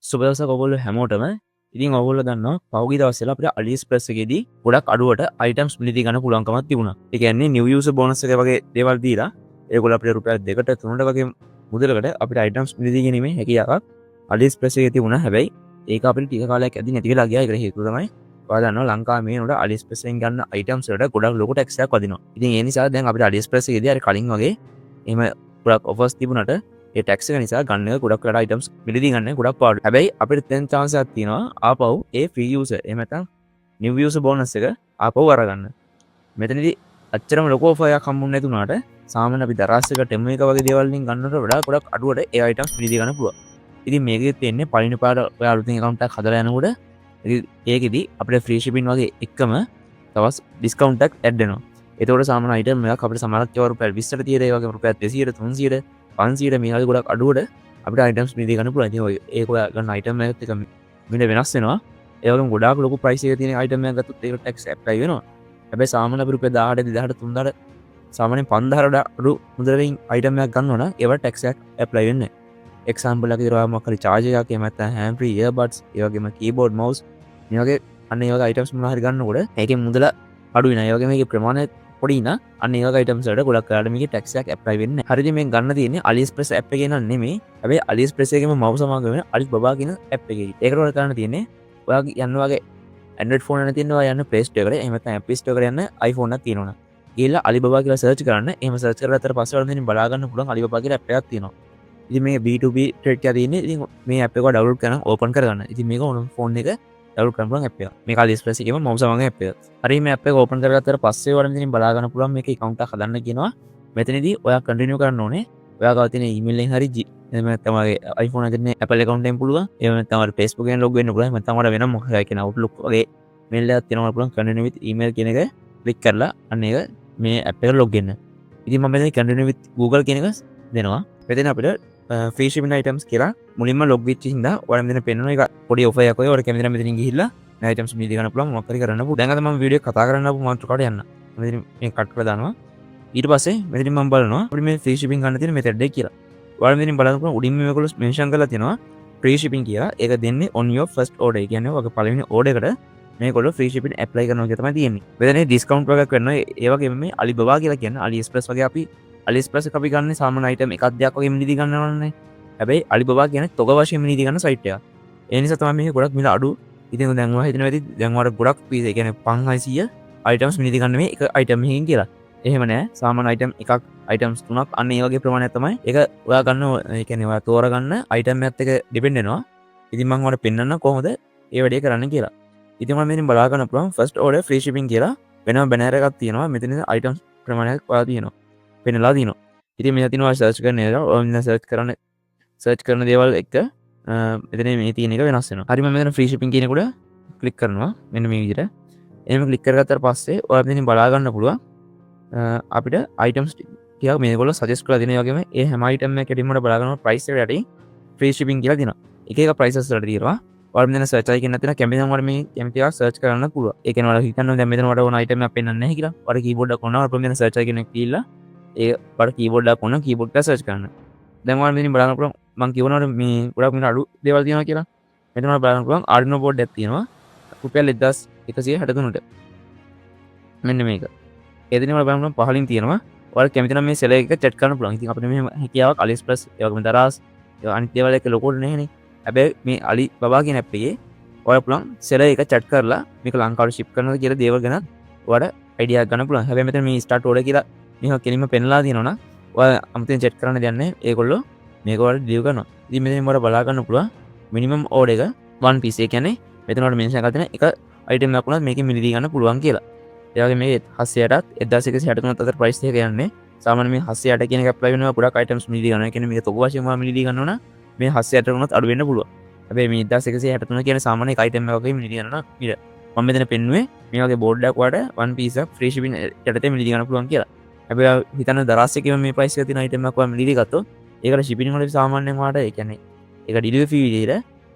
සුබ දවසක් ඔයගොල්ලෝ හැමෝටම. ඉතින් ඔයගොල්ලෝ දන්නවා, පහුගිය දවස්වල අපිට AliExpress එකේදී ගොඩක් අඩුවට අයිටම්ස් මිලදී ගන්න පුළුවන්කමක් තිබුණා. ඒ කියන්නේ නිව් යූසර් බෝනස් එක වගේ දේවල් දීලා ඒගොල්ලෝ අපිට රුපියල් 2ට 3ට වගේ මුදලකට අපිට අයිටම්ස් මිලදී ගැනීමේ හැකියාවක් AliExpress එකේ තිබුණා. හැබැයි ඒක අපිට ටික කාලයක් ඇද්දි නැති වෙලා ගියා. ඒකට හේතුව තමයි ඔයා දන්නවා, ලංකාවේ මේ වෙනකොට AliExpress එකෙන් ගන්න අයිටම්ස් වලට ගොඩක් ලොකු ටැක්ස් එකක් වදිනවා. ඉතින් ඒ නිසා දැන් අපිට AliExpress එකේදී අර කලින් වගේ එහෙම ගොඩක් ඔෆර්ස් තිබුණට ඒ ටැක්ස් එක නිසා ගන්න එක ගොඩක් වෙලාවට අයිටම්ස් මිලදී ගන්න ගොඩක් පාඩුයි. හැබැයි අපිට දැන් චාන්ස් එකක් තියෙනවා ආපහු ඒ ෆ්‍රී යූසර්, එහෙම නැත්නම් නිව් යූසර් බෝනස් එක ආපහු අරගන්න. මෙතනදී අච්චරම ලොකු ඔෆර් එකක් හම්බුනේ නැති වුණාට සාමාන්‍ය අපි දරාස් එක, ටෙමු එක වගේ දේවල් වලින් ගන්නවට වඩා ගොඩක් අඩුවට ඒ අයිටම්ස් මිලදී ගන්න පුළුවන්. ඉතින් මේකෙත් තියෙන්නේ පළවෙනි පාර ඔයා අලුතින් ඇකවුන්ට් එකක් හදලා යනකොට ඉතින් ඒකෙදි අපිට ෆ්‍රී ෂිපින් වගේ එක්කම තවත් ඩිස්කවුන්ට් එකක් ඇඩ් වෙනවා. එතකොට සාමාන්‍ය අයිටම් එකක් අපිට සමහරක් ඒවා රුපියල් 20ට තියෙන, ඒ වගේම රුපියල් 200ට, 300ට, 500ට මේ වගේ ගොඩක් අඩුවට අපිට අයිටම්ස් මිලදී ගන්න පුළුවන්. ඉතින් ඔය ඒක ඔයා ගන්න අයිටම් එකත් එක්ක මිල වෙනස් වෙනවා. ඒ වගේම ගොඩාක් ලොකු ප්‍රයිස් එකක තියෙන අයිටම් එකක් ගත්තොත් ඒකට ටැක්ස් ඇප්ලයි වෙනවා. හැබැයි සාමාන්‍ය අපි රුපියල් 18, 2000, 3000, සාමාන්‍යයෙන් 5000ට වඩා අඩු මුදලින් අයිටම් එකක් ගන්නවා නම් ඒවට ටැක්ස් එකක් ඇප්ලයි වෙන්නේ නැහැ. එක්සැම්පල් එකක් විදිහට ඔයා මොකක් හරි චාර්ජර් එකක්, එහෙම නැත්නම් හෑන්ඩ් ෆ්‍රී ඉයර්බඩ්ස්, ඒ වගේම කීබෝඩ්, මවුස්, මේ වගේ අන්න ඒ වගේ අයිටම්ස් මොනවා හරි ගන්නකොට ඒකේ මුදල අඩු වෙනවා. ඒ වගේම මේකේ ප්‍රමාණය පොඩි නම් අන්න ඒ වගේ අයිටම්ස් වලට ගොඩක් වෙලාවට මේකේ ටැක්ස් එකක් ඇප්ලයි වෙන්නේ නැහැ. හරිද, මේක ගන්න තියෙන්නේ AliExpress app එකේ නම් නෙමෙයි. හැබැයි AliExpress එකේම මව් සමාගම වෙන Alibaba කියන ඇප් එකේ. ඒකට ඔයාලා කරන්න තියෙන්නේ ඔයාගේ යන්න වගේ Android phone එක තියෙනවා, යන්න Play Store එකට, එහෙම නැත්නම් App Store එකට යන්න iPhone එකක් තියෙනවා නම්. ගිහලා Alibaba කියලා සර්ච් කරන්න. එහෙම සර්ච් කරලා පස්සේ ඔයාලා මෙතනින් බලා ගන්න පුළුවන් Alibaba කියලා ඇප් එකක් තියෙනවා. ඉතින් මේ B2B trade කියලා තියෙන්නේ. ඉතින් මේ ඇප් එක ඩවුන්ලෝඩ් කරන ඕපන් කරගන්න. ඉතින් මේක ඕනම ෆෝන් එක ඩවුන්ලෝඩ් කරන්න පුළුවන් ඇප් එකක්. මේක AliExpress එකේම මව් සමාගම ඇප් එක. හරි, මේ ඇප් එක ඕපන් කරගත්තට පස්සේ ඔයාලා මෙතනින් බලා ගන්න පුළුවන් මේකේ ඇකවුන්ට් එකක් හදන්න කියනවා. මෙතනදී ඔයා කන්ටිනියු කරන්න ඕනේ. ඔයා ගාව තියෙන ඊමේල් එකෙන් හරි එහෙම නැත්නම් ඔයාගේ iPhone එකේ තියෙන Apple account එකෙන් පුළුවන්. එහෙම නැත්නම් ඔයාලා Facebook එකෙන් ලොග් වෙන්න පුළුවන්. එහෙම නැත්නම් ඔයාලා වෙන මොකක් හරි කියන Outlook වගේ මේල් එකක් තියෙනවා පුළුවන්. කන්ටිනියු විත් ඊමේල් කියන එක ක්ලික් කරලා අන්න ඒක මේ ඇප් එකට ලොග් වෙන්න. ඉතින් මම මෙතන කන්ටිනියු විත් Google කියන එක දෙනවා. මෙතන අපිට ෆ්‍රී ෂිපින් අයිටම්ස් කියලා මුලින්ම ලොග් වෙච්ච හින්දා ඔයාලා මෙතන පෙන්වන එක පොඩි ඔෆර් එකක් වගේ. ඔයාලා කැමති නම් මෙතනින් ගිහිල්ලා මේ අයිටම්ස් මිලදී ගන්න පුළුවන්, මොකක් හරි කරන්න පුළුවන්. දැන් අද මම වීඩියෝ එක කතා කරන්න ආපු මාතෘකාවට යන්න. මෙතන මේ කට් කරලා දානවා. ඊට පස්සේ මෙතනින් මම බලනවා අපිට මේ ෆ්‍රී ෂිපින් ගන්න තියෙන මෙතඩ් එක කියලා. ඔයාලා මෙතනින් බලන්න පුළුවන් උඩින් මේගොල්ලෝ මෙන්ෂන් කරලා තියෙනවා ෆ්‍රී ෂිපින් කියලා. ඒක දෙන්නේ on your first order. ඒ කියන්නේ ඔයාගේ පළවෙනි ඕඩර් එකට මේගොල්ලෝ ෆ්‍රී ෂිපින් ඇප්ලයි කරනවා කියලා තමයි තියෙන්නේ. මෙතන ඩිස්කවුන්ට් වගේක් වෙනවා. ඒ වගේම මේ Alibaba කියලා කියන්නේ AliExpress වගේ, අපි AliExpress එක අපි ගන්න සාමාන්‍ය අයිටම් එකක් දෙයක් වගේ මිලදී ගන්නවනේ. හැබැයි Alibaba කියන්නේ තොග වශයෙන් මිලදී ගන්න සයිට් එකක්. ඒ නිසා තමයි මේක ගොඩක් මිල අඩු. ඉතින් දැන් ඔයා හිතනවා ඇති දැන් ඔයාලට ගොඩක් පීස්, ඒ කියන්නේ 500 අයිටම්ස් මිලදී ගන්න මේ එක අයිටම් එකකින් කියලා. එහෙම නෑ. සාමාන්‍ය අයිටම් එකක්, අයිටම්ස් තුනක්, අන්න ඒ වගේ ප්‍රමාණයක් තමයි. ඒක ඔයා ගන්න, ඒ කියන්නේ ඔයා තෝරගන්න අයිටම් එකත් එක්ක ඩිපෙන්ඩ් වෙනවා. ඉතින් මං ඔයාලට පෙන්නන්න කොහොමද ඒ වැඩේ කරන්න කියලා. ඉතින් මම මෙතනින් බලා ගන්න පුළුවන් ෆස්ට් ඕඩර් ෆ්‍රී ෂිපින් කියලා වෙනම බැනර් එකක් තියෙනවා. මෙතන අයිටම්ස් ප්‍රමාණයක් ඔයා තියෙනවා. පෙන්නලා තියෙනවා. ඉතින් මෙතන තියෙනවා සර්ච් කරන ඒවා. ඔයා මෙතන සර්ච් කරන්න සර්ච් කරන දේවල් එක්ක මෙතන මේ තියෙන එක වෙනස් වෙනවා. හරි, මම මෙතන ෆ්‍රී ෂිපින් කියන එකට ක්ලික් කරනවා මෙන්න මේ විදිහට. එහෙම ක්ලික් කරගත්තට පස්සේ ඔයා මෙතනින් බලා ගන්න පුළුවන් අපිට අයිටම්ස් ටිකක් මේගොල්ලෝ සජෙස්ට් කරලා දෙන. ඒ වගේම ඒ හැම අයිටම් එකකටම මට බලා ගන්න ප්‍රයිස් එක යටින් ෆ්‍රී ෂිපින් කියලා දෙනවා. එක එක ප්‍රයිසස් වලට තියෙනවා. ඔයාලා මෙතන සර්ච් අයිකන් එකක් තියෙනවා. කැමති නම් ඔයාලා මේ කැමති එකක් සර්ච් කරන්න පුළුවන්. ඒ කියන්නේ ඔයාලා හිතන්න දැන් මෙතන මට ඕන අයිටම් එකක් පෙන්වන්නේ නැහැ කියලා. ඔයාලා කීබෝඩ් එකක් ඕන නම් ඔයාලා මෙතන සර්ච් අයිකන් එක ගිහිල්ලා ඒ ඔයාලා කීබෝඩ් එකක් ඕන නම් කීබෝඩ් එක සර්ච් කරන්න. දැන් ඔයාලා මෙතනින් බලන්න පුළුවන් මං කියවනකොට මේ ගොඩක් මිල අඩු දේවල් තියෙනවා කියලා. මෙතන ඔයාලා බලන්න පුළුවන් Arduino board එකක් තියෙනවා රුපියල් 1163ට. මෙන්න මේක. ඒ දිනේ ඔයාලා බලන්න පුළුවන් පහලින් තියෙනවා. ඔයාලා කැමති නම් මේ සෙලර් එක චැට් කරන්න පුළුවන්. ඉතින් අපිට මෙහෙම හැකියාවක් AliExpress, ඒ වගේම දරාස්, ඒ අනිත් දේවල් එක්ක ලොකුවට නැහැනේ. හැබැයි මේ Alibaba කියන ඇප් එකේ ඔයාලා පුළුවන් සෙලර් එක චැට් කරලා මේක ලංකාවට ෂිප් කරනවද කියලා දේවල් ගැන ඔයාලට අයිඩියා එකක් ගන්න පුළුවන්. හැබැයි මෙතන මේ ස්ටාර්ට් ඕඩර් කියලා මේක කෙලින්ම පෙන්නලා තියෙනවා නම් ඔයා අමුතුවෙන් චැට් කරන්න දෙයක් නැහැ. ඒගොල්ලෝ මේක ඔයාලට ඩිලිවර් කරනවා. ඉතින් මෙතන ඔයාලා බලා ගන්න පුළුවන් මිනිමම් ඕඩර් එක 1 piece. ඒ කියන්නේ මෙතන ඔයාලට මෙන්ෂන් කරලා තියෙන එක අයිටම් එකක් වුණත් මේකෙන් මිලදී ගන්න පුළුවන් කියලා. ඒ වගේ මේ 708ත් 1163ත් අතර ප්‍රයිස් එක යන්නේ. සාමාන්‍ය මේ 708 කියන එක ඇප්ලයි වෙනවා ගොඩක් අයිටම්ස් මිලදී ගන්නවා. ඒ කියන්නේ මේක තොග වශයෙන් ඔයා මිලදී ගන්නවා නම් මේ 708 වුණත් අඩු වෙන්න පුළුවන්. හැබැයි මේ 1163 කියන්නේ සාමාන්‍ය එක අයිටම් එකක් වගේ මිලදී ගන්නවා නම් මිල. මම මෙතන පෙන්නුවේ මේ වගේ බෝඩ් එකක් ඔයාලට 1 piece එකක් ෆ්‍රී ෂිපින් යටතේ මිලදී ගන්න පුළුවන් කියලා. හැබැයි ඔයා හිතන්න දරාස් එකේම මේ ප්‍රයිස් එක තියෙන අයිටම් එකක් ඔයා මිලදී ගත්තොත් ඒකට ෂිපින් වලදී සාමාන්‍යයෙන් ඔයාලට, ඒ කියන්නේ ඒක ඩිලිවරි ෆී විදිහට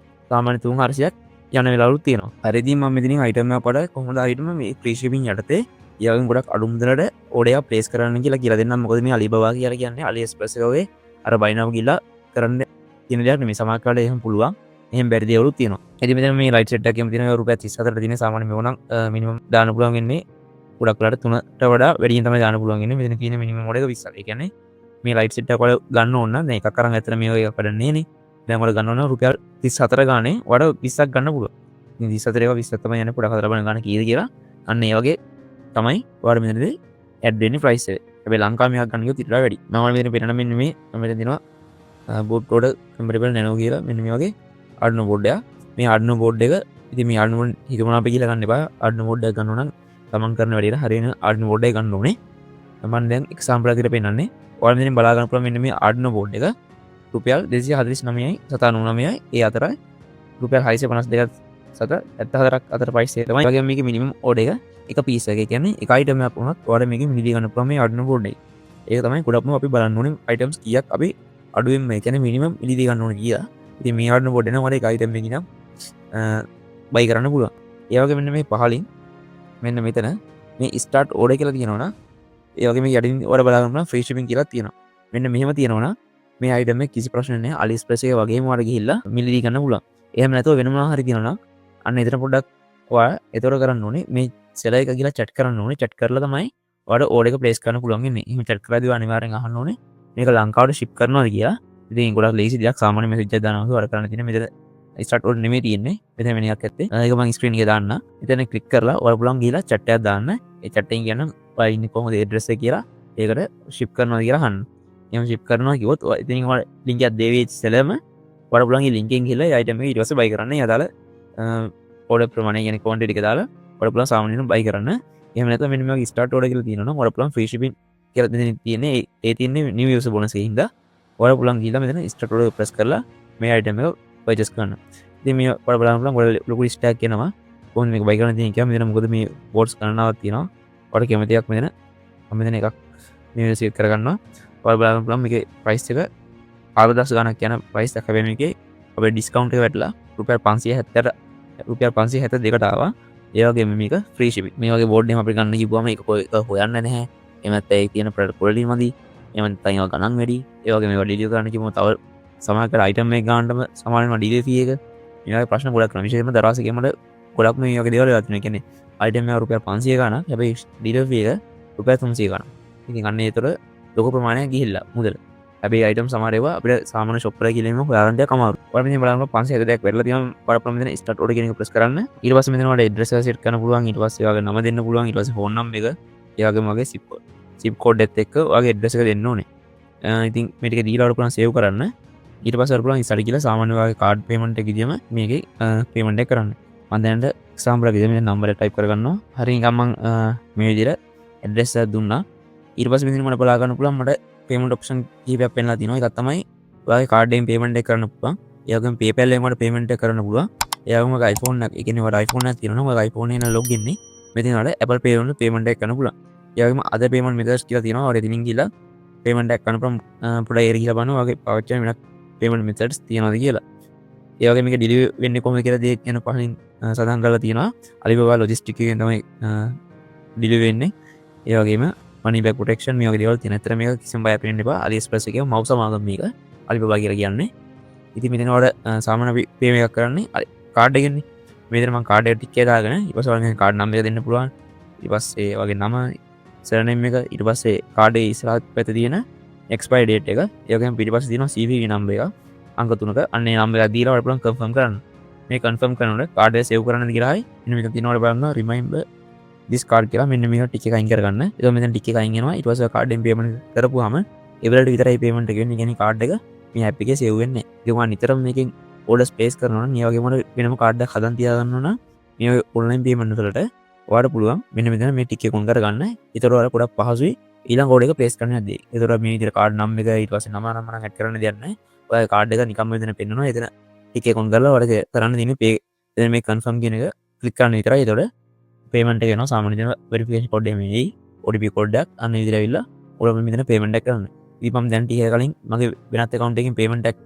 සාමාන්‍ය 300ක් යන වෙලාවලුත් තියෙනවා. හරි, ඉතින් මම මෙතනින් අයිටම් එකක් වඩා කොහොමද අයිටම මේ ෆ්‍රී ෂිපින් යටතේ ඊයගෙන් ගොඩක් අඩු මුදලට ඕඩර් එකක් ප්ලේස් කරන්න කියලා කියලා දෙන්නම්. මොකද මේ Alibaba කියලා කියන්නේ AliExpress එක වගේ අර බයි නව් ගිහලා කරන්න තියෙන දෙයක් නෙමෙයි. සමහර වෙලාවට එහෙම පුළුවන්. එහෙම බැරි දේවලුත් තියෙනවා. ඉතින් මෙතන මේ ලයිට් සෙට් එකක් එහෙම තියෙනවා. රුපියල් 34ට තියෙන. සාමාන්‍ය මේව නම් මිනිමම් දාන්න පුළුවන් වෙන්නේ ගොඩක් වෙලාට 3ට වඩා වැඩියෙන් තමයි දාන්න පුළුවන් වෙන්නේ. මෙතන තියෙන මිනිමම් ඕඩර් එක 20ක්. ඒ කියන්නේ මේ ලයිට් සෙට් එක ඔයාලා ගන්න ඕන නම්, දැන් එකක් අරන් ඇත්තට මේ වගේ එකක් වැඩක් නෑනේ. දැන් ඔයාලා ගන්න ඕන නම් රුපියල් 34 ගානේ ඔයාලට 20ක් ගන්න පුළුවන්. ඉතින් 34 ඒවා 20ක් තමයි යන්නේ. පොඩක් හදලා බලන්න ගාන කීයද කියලා. අන්න ඒ වගේ තමයි ඔයාලට මෙතනදී ඇඩ් වෙන්නේ ප්‍රයිස් එක. හැබැයි ලංකාවේ මේකක් ගන්න ගියොත් ඊට වඩා වැඩි. මම ඔයාලට මෙතන පෙන්නන මෙන්න මේ මම මෙතන දෙනවා බෝඩ් ඕඩර් කම්පැටිබල් නැනෝ කියලා මෙන්න මේ වගේ ආඩුනෝ බෝඩ් එකක්. මේ ආඩුනෝ බෝඩ් එක, ඉතින් මේ ආඩුනෝ බෝඩ් හිතමන අපි කියලා ගන්න එපා. ආඩුනෝ බෝඩ් එකක් ගන්න ඕන නම් තමන් කරන වැඩේට හරියන ආඩුනෝ බෝඩ් එක ගන්න ඕනේ. මම දැන් එක්සැම්පල් එකක් විදිහට පෙන්නන්නේ. ඔයාලා මෙතනින් බලා ගන්න පුළුවන් මෙන්න මේ ආඩුනෝ බෝඩ් එක රුපියල් 249යි 799යි ඒ අතරයි රුපියල් 652 774ක් අතර ප්‍රයිස් එක තමයි. ඒ වගේම මේකේ මිනිමම් ඕඩර් එක එක පීස් එක. ඒ කියන්නේ එක අයිටම් එකක් වුණත් ඔයාලට මේකෙන් මිලදී ගන්න පුළුවන් මේ ආඩුනෝ බෝඩ් එක. ඒක තමයි ගොඩක්ම අපි බලන්න ඕනේ අයිටම්ස් කීයක් අපි අඩුවෙන්ම, ඒ කියන්නේ මිනිමම් මිලදී ගන්න ඕනේ කියලා. ඉතින් මේ ආඩුනෝ බෝඩ් එක නම් ඔයාලට එක අයිටම් එකකින් නම් බයි කරන්න පුළුවන්. ඒ වගේ මෙන්න මේ පහලින් මෙන්න මෙතන මේ ස්ටාර්ට් ඕඩර් කියලා තියෙනවා නම්, ඒ වගේ මේ යටින් ඔයාලා බලා ගන්න පුළුවන් ෆ්‍රී ෂිපින් කියලා තියෙනවා. මෙන්න මෙහෙම තියෙනවා නම් මේ අයිටම් එක කිසි ප්‍රශ්නයක් නෑ. AliExpress එකේ වගේම ඔයාලට ගිහිල්ලා මිලදී ගන්න පුළුවන්. එහෙම නැතුව වෙන මොනවා හරි තියෙනවා නම් අන්න එතන පොඩ්ඩක් ඔයා එතකොට කරන්න ඕනේ මේ සෙලර් එක ගිහලා චැට් කරන්න ඕනේ. චැට් කරලා තමයි ඔයාලට ඕඩර් එක ප්ලේස් කරන්න පුළුවන් වෙන්නේ. එහෙම චැට් කරද්දී ඔයා අනිවාර්යෙන් අහන්න ඕනේ මේක ලංකාවට ෂිප් කරනවද කියලා. ඉතින් ගොඩක් ලේසි දෙයක්. සාමාන්‍ය මැසේජ් එකක් දානවා වගේ ඔයාලට කරන්න තියෙන්නේ මෙතන ස්ටාර්ට් ඕඩර් නෙමෙයි තියෙන්නේ. මෙතන වෙන එකක් ඇත්තේ. ඒක මම ස්ක්‍රීන් එකේ දාන්න. එතන ක්ලික් කරලා ඔයාලා පුළුවන් ගිහලා චැට් එකක් දාන්න. ඒ චැට් එකෙන් කියන්න ඔයා ඉන්නේ කොහොමද ඇඩ්‍රස් එක කියලා. ඒකට ෂිප් කරනවද කියලා අහන්න. එහෙම ෂිප් කරනවා කිව්වොත් ඔයා ඉතින් ඔයාලා ලින්ක් එකක් දේවි ඉස්සෙල්ලාම ඔයාලා පුළුවන් මේ ලින්ක් එකෙන් ගිහලා ඒ අයිටම් එක ඊට පස්සේ බයි කරන්න. ඒ අදාළ ඕඩර් ප්‍රමාණය කියන්නේ ක්වොන්ටිටි එක දාලා ඔයාලා පුළුවන් සාමාන්‍යයෙන් බයි කරන්න. එහෙම නැත්නම් මෙන්න මේ වගේ ස්ටාර්ට් ඕඩර් කියලා තියෙනවා නම් ඔයාලා පුළුවන් ෆ්‍රී ෂිපින් කියලා මෙතන තියෙන්නේ. ඒ තියෙන්නේ නිව් යූසර් බෝනස් එකේ හින්දා ඔයාලා පුළුවන් ගිහලා මෙතන ස්ටාර්ට් ඕඩර් ප්‍රෙස් කරලා මේ අයිටම් එක පර්චේස් කරන්න. ඉතින් මේ ඔයාලා බලන්න පුළුවන් ඔයාලා ලොකු ලිස්ට් එකක් එනවා. කොහොමද මේක බයි කරන්න තියෙන්නේ කියලා. මෙතන මොකද මේ බෝඩ්ස් ගණනාවක් තියෙනවා. ඔයාලට කැමති එකක් මෙතන මම මෙතන එකක් මේ විදිහට සිලෙක්ට් කරගන්නවා. ඔයාලා බලන්න පුළුවන් මේකේ ප්‍රයිස් එක 4000 ගණක් යන ප්‍රයිස් එකක්. හැබැයි මේකේ අපේ ඩිස්කවුන්ට් එක වැටලා රුපියල් 570, රුපියල් 572ට ආවා. ඒ වගේම මේක ෆ්‍රී ෂිපින්. මේ වගේ බෝඩ් එකක් අපිට ගන්න කිව්වම ඒක එක හොයන්න නැහැ. එහෙම නැත්නම් ඒකේ තියෙන ප්‍රොඩක්ට් ක්වොලිටි මදි. එහෙම නැත්නම් ඒවා ගණන් වැඩි. ඒ වගේම මේවා ඩිලිවර් කරන්න කිව්වම තව සමහර අයිටම් එක ගන්නටම සමාන වෙනවා ඩිලිවරි ෆී එක. මේ වගේ ප්‍රශ්න ගොඩක් කරනවා. විශේෂයෙන්ම දරාස් එකේ මට ගොඩක් මේ වගේ දේවල් වෙලා තියෙනවා. ඒ කියන්නේ අයිටම් එක රුපියල් 500 ගණන්. හැබැයි ඩිලිවරි ෆී එක රුපියල් 300 ගණන්. ඉතින් අන්න ඒතර ලොකු ප්‍රමාණයක් ගිහිල්ලා මුදල. හැබැයි අයිටම් සමහර ඒවා අපිට සාමාන්‍ය ෂොප් වල ගිහලා එහෙම හොයාගන්න ටිකක් අමාරුයි. ඔයාලා මෙතන බලන්න 572ක් වැඩිලා තියෙනවා. ඔයාලා පුළුවන් මෙතන ස්ටාර්ට් ඕඩර් කියන එක ප්‍රෙස් කරන්න. ඊට පස්සේ මෙතන ඔයාලට ඇඩ්‍රස් එක සෙට් කරන්න පුළුවන්. ඊට පස්සේ ඔයාගේ නම දෙන්න පුළුවන්. ඊට පස්සේ ෆෝන් නම්බර් එක, ඒ වගේම ඔයාගේ සිප් කෝඩ්. සිප් කෝඩ් එකත් එක්ක ඔයාගේ ඇඩ්‍රස් එක දෙන්න ඕනේ. ඉතින් මේ ටික දීලා ඔයාලට පුළුවන් සේව් කරන්න. ඊට පස්සේ ඔයාලට පුළුවන් ඉස්සරහ කියලා සාමාන්‍ය ඔයාගේ කාඩ් පේමන්ට් එක විදියම මේකේ පේමන්ට් එක කරන්න. මම දැනට එක්සැම්පල් එකක් විදියට මෙතන නම්බර් එක ටයිප් කරගන්නවා. හරි, නිකන් මං මේ විදියට ඇඩ්‍රස් එකක් දුන්නා. ඊට පස්සේ මෙතන මට බලා ගන්න පුළුවන් මට පේමන්ට් ඔප්ෂන් කිහිපයක් පෙන්නලා තිනවා. එකක් තමයි ඔයාගේ කාඩ් එකෙන් පේමන්ට් එක කරන්න පුළුවන්. ඒ වගේම PayPal එකෙන් ඔයාලට පේමන්ට් එක කරන්න පුළුවන්. ඒ වගේම ඔයාගේ iPhone එක, ඒ කියන්නේ ඔයාලට iPhone එකක් තියෙනවා නම් ඔයාගේ iPhone එකේ නම් ලොග් ඉන්නේ. මෙතන ඔයාලට Apple Pay වලින් පේමන්ට් එක කරන්න පුළුවන්. ඒ වගේම අදර් පේමන්ට් මෙතඩ්ස් කියලා තියෙනවා. ඔයාලට එතනින් ගිහලා පේමන්ට් එකක් කරන්න පුළුවන්. පොඩ්ඩක් ඒරි ගිහලා බලන්න ඔයාගේ පාවිච්චි කරන වෙනත් පේමන්ට් මෙතඩ්ස් තියෙනවද කියලා. ඒ වගේම මේක ඩිලිවරි වෙන්නේ කොහොමද කියලා දේ ගැන පහලින් සඳහන් කරලා තියෙනවා. Alibaba logistic එකෙන් තමයි ඩිලිවරි වෙන්නේ. ඒ වගේම මනි බෑක් ප්‍රොටෙක්ෂන් මේ වගේ දේවල් තියෙනවා. ඇත්තට මේක කිසිම බයක් වෙන්න එපා. AliExpress එකේ මව් සමාගම මේක Alibaba කියලා කියන්නේ. ඉතින් මෙතන ඔයාලට සාමාන්‍ය අපි පේ එකක් කරන්නේ කාඩ් එකෙන්නේ. මේ විදිහට මම කාඩ් එක ටික් එක දාගෙන ඊට පස්සේ ඔයාලගේ කාඩ් නම්බර් එක දෙන්න පුළුවන්. ඊට පස්සේ ඔයාගේ නම, සර්නේම් එක, ඊට පස්සේ කාඩ් එකේ ඉස්සරහත් පැත්තේ තියෙන එක්ස්පයරි ඩේට් එක, ඒ වගේම පිටිපස්සේ තියෙනවා CVV number එක අංක තුනක. අන්න ඒ නම්බර් එක දීලා ඔයාලට පුළුවන් කන්ෆර්ම් කරන්න. මේ කන්ෆර්ම් කරනකොට කාඩ් එක සේව් කරන්නද කියලා ආයි මෙන්න මේක තියෙනවා. ඔයාලට බලන්න රිමයින්ඩර් this card කියලා මෙන්න මේක ටික් එක අයින් කරගන්න. එතකොට මෙතන ටික් එක අයින් වෙනවා. ඊට පස්සේ කාඩ් එකෙන් පේමන්ට් කරපුවාම ඒ වෙලාවට විතරයි පේමන්ට් එක වෙන්නේ. ඒ කියන්නේ කාඩ් එක මේ ඇප් එකේ සේව් වෙන්නේ නැහැ. ඉතින් ඔයා නිතරම මේකෙන් ඕඩර්ස් ප්ලේස් කරනවා නම්, ඒ වගේම වෙනම කාඩ් එකක් හදන් තියාගන්න ඕන නම් මේ ඔන්ලයින් පේමන්ට් වලට ඔයාලට පුළුවන් මෙන්න මෙතන මේ ටික් එක ඔන් කරගන්න. ඒතකොට ඔයාලා ගොඩක් පහසුයි ඊළඟ ඕඩර් එක ප්ලේස් කරන්න යද්දී. ඒතකොට මේ විදිහට කාඩ් නම් එක ඊට පස්සේ නම නම් නම් ඇඩ් කරන්න දෙයක් නැහැ. ඔයාගේ කාඩ් එක නිකම්ම මෙතන පෙන්නනවා. එතන ටික් එක ඔන් කරලා ඔයාලට කරන්න තියෙන්නේ පේ එතන මේ කන්ෆර්ම් කියන එක ක්ලික් කරන්න විතරයි. ඒතකොට පේමන්ට් එක එනවා. සාමාන්‍ය විදිහට වෙරිෆිකේෂන් කෝඩ් එක මේ එයි. OTP code එකක්. අන්න ඒ විදිහට ඇවිල්ලා ඔයාලා මෙතන පේමන්ට් එක කරන්න. ඉතින් මම දැන් ටික කලින් මගේ වෙනත් ඇකවුන්ට් එකකින් පේමන්ට් එකක්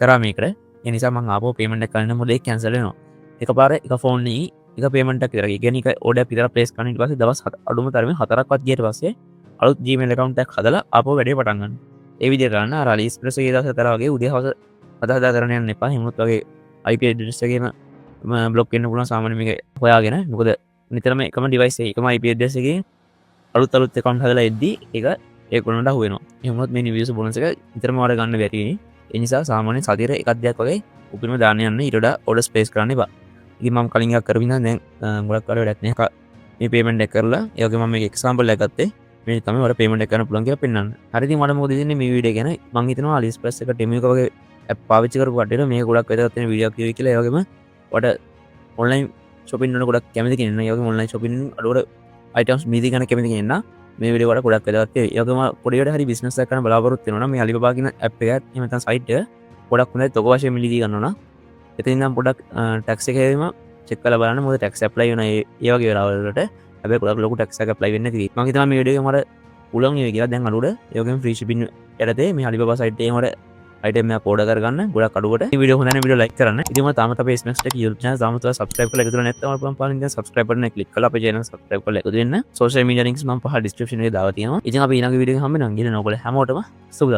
කරා මේකට. ඒ නිසා මං ආපහු පේමන්ට් එක කරන්න මොකද ඒක කැන්සල් වෙනවා. එකපාර එක ෆෝන් එකේ එක පේමන්ට් එකක් විතරයි. ඒ කියන්නේ එක ඕඩර් එකක් විතර ප්ලේස් කරන්න. ඊට පස්සේ දවස් අඩුම තරමේ 4ක්වත් ගියට පස්සේ අලුත් Gmail account එකක් හදලා ආපහු වැඩේ පටන් ගන්න. ඒ විදිහට කරන්න. අර AliExpress එකේ දවස් 4 වගේ උදේ හවස හදා හදා කරන්න යන්න එපා. එහෙම වුණොත් වගේ IP address එකේම බ්ලොක් වෙන්න පුළුවන් සාමාන්‍ය මේක හොයාගෙන. මොකද නිතරම එකම ඩිවයිස් එකේ එකම IP address එකේ අලුත් අලුත් account හදලා එද්දි ඒක ඒගොල්ලන්ට අහු වෙනවා. එහෙම වුණොත් මේ නිව් යූසර් බෝනස් එක නිතරම ඔයාලට ගන්න බැරි වෙයි. ඒ නිසා සාමාන්‍ය සතියට එකක් දෙකක් වගේ උපරිම දාන්න යන්න. ඊට වඩා ඕඩර්ස් ප්ලේස් කරන්න එපා. ඉතින් මම කලින් එකක් කරපු ඉඳන් දැන් ගොඩක් කාලෙ වැඩක් නෑ. මේ පේමන්ට් එක කරලා, ඒ වගේම මම මේක එක්සැම්පල් එකක් ගත්තේ, මේ තමයි ඔයාලට පේමන්ට් එක කරන්න පුළුවන් කියලා පෙන්වන්න. හරි, ඉතින් මට මොකද හිතෙන්නේ මේ වීඩියෝ ගැන? මං හිතනවා AliExpress එක, Temu එක වගේ ඇප් පාවිච්චි කරපු කට්ටියට මේක ගොඩක් වැදගත් වෙන වීඩියෝ එකක් වේවි කියලා. ඒ වගේම ඔයාලට ඔන්ලයින් shopping වල ගොඩක් කැමති කෙනෙක් නම්, ඒ වගේම ඔන්ලයින් shopping අඩුවට අයිටම්ස් මිලදී ගන්න කැමති කෙනෙක් නම් මේ වීඩියෝ වල ගොඩක් වැදගත් වෙයි. ඒ වගේම පොඩි වැඩ හරි බිස්නස් එකක් කරන්න බලාපොරොත්තු වෙනවා නම් මේ Alibaba කියන ඇප් එක එහෙම නැත්නම් සයිට් එක ගොඩක් හොඳයි තොග වශයෙන් මිලදී ගන්නවා නම්. එතන ඉඳන් පොඩක් ටැක්ස් එක හැවීම චෙක් කරලා බලන්න, මොකද ටැක්ස් ඇප්ලයි වෙන ඒ ඒ වගේ වෙලාවල් වලට. හැබැයි ගොඩක් ලොකු ටැක්ස් එකක් ඇප්ලයි වෙන්නේ නැති වෙයි. මං හිතනවා මේ වීඩියෝ එක මට පුළුවන් වෙයි කියලා. දැන් අඩුවට ඒ වගේම ෆ්‍රී ෂිපින් යටතේ මේ Alibaba site එකේ මට අයිටම් එකක් ඕඩර් කරගන්න ගොඩක් අඩුවට. මේ වීඩියෝ හොඳ නම් වීඩියෝ ලයික් කරන්න. ඉතින් මම තාමත් අපේ SMX Tech YouTube channel තාමත් ඔයාලා subscribe කරලා එකතු වෙලා නැත්නම් ඔයාලා පුළුවන් පාරින් දැන් subscribe බටන් එක ක්ලික් කරලා අපේ channel subscribe කරලා එකතු වෙන්න. Social media links මම පහළ description එකේ දාලා තියෙනවා. ඉතින් අපි ඊළඟ වීඩියෝ එකෙන් හම්බ වෙනවා. ගිහින් ඔයගොල්ලෝ හැමෝටම සුබ දවසක්.